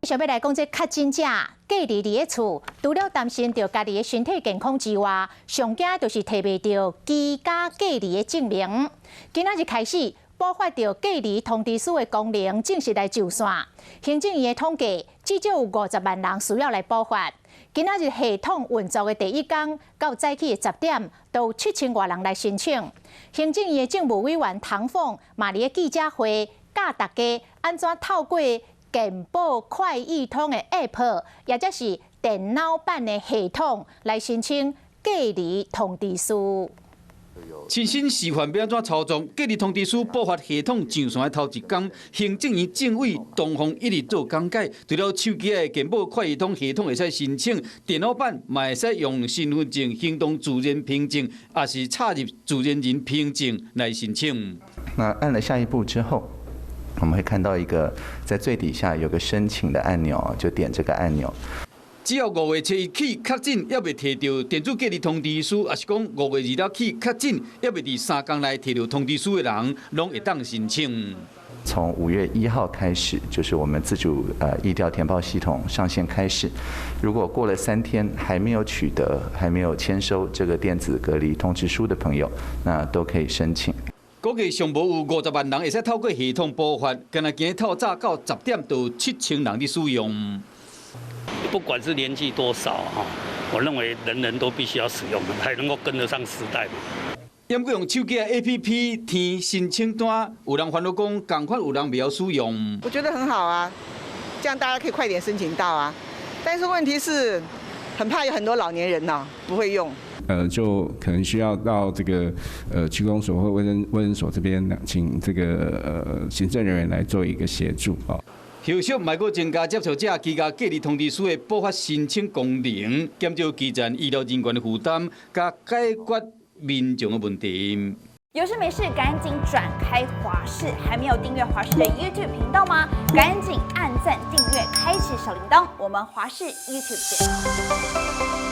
想欲來講這確診者隔離佇咧厝，除了擔心著家己的身體健康之外，上驚就是提袂著居家隔離的證明。今仔日開始，補發著隔離通知書的功能正式來上線。行政院的統計，至少有50萬人需要來補發。今仔日系統運作的第一工，到早起的10點，都有7000外人來申請。行政院的政務委員唐鳳嘛佇咧記者會教大家按怎透過健保快易通的 App，抑者是電腦版的系統來申請隔離通知書。親身示範欲按怎操作隔離通知書補發系統上線的頭一工，行政院政委唐鳳一直做講解，除了手機的健保快易通系統會使申請，電腦版嘛會使用身份證、行動自然憑證，抑是插入自然人憑證來申請。那按了下一步之後，我們會看到一個在最底下有個申請的按鈕，就點這個按鈕。只要5月7日起確診，猶未提著電子隔離通知書，抑是講5月2日起確診，猶未佇3工內提著通知書的人，攏會當申請。從5月1號開始，就是我們自主疫調填報系統上線開始。如果過了3天還沒有取得、還沒有簽收這個電子隔離通知書的朋友，那都可以申請。估計上無有50萬人會使透過系統補發，干焦今日透早到10點，就7000人佇使用。不管是年紀多少哈，我認為人人都必須要使用，才能夠跟得上時代嘛。毋過用手機的 APP 填申請單，有人煩惱講，仝款有人袂曉使用。我覺得很好啊，這樣大家可以快點申請到啊。但是問題是，很怕有很多老年人吶，不會用。就可能需要到這個區公所或衛生所這邊，請這個行政人員來做一個協助啊。後續嘛閣增加接受者居家隔離通知書的補發申請功能，減少基層醫療人員的負擔，佮解決民眾的問題。有事沒事趕緊轉開華視，還沒有訂閱華視的 YouTube 頻道嗎？趕緊按讚訂閱，開啟小鈴鐺。我們華視 YouTube 見。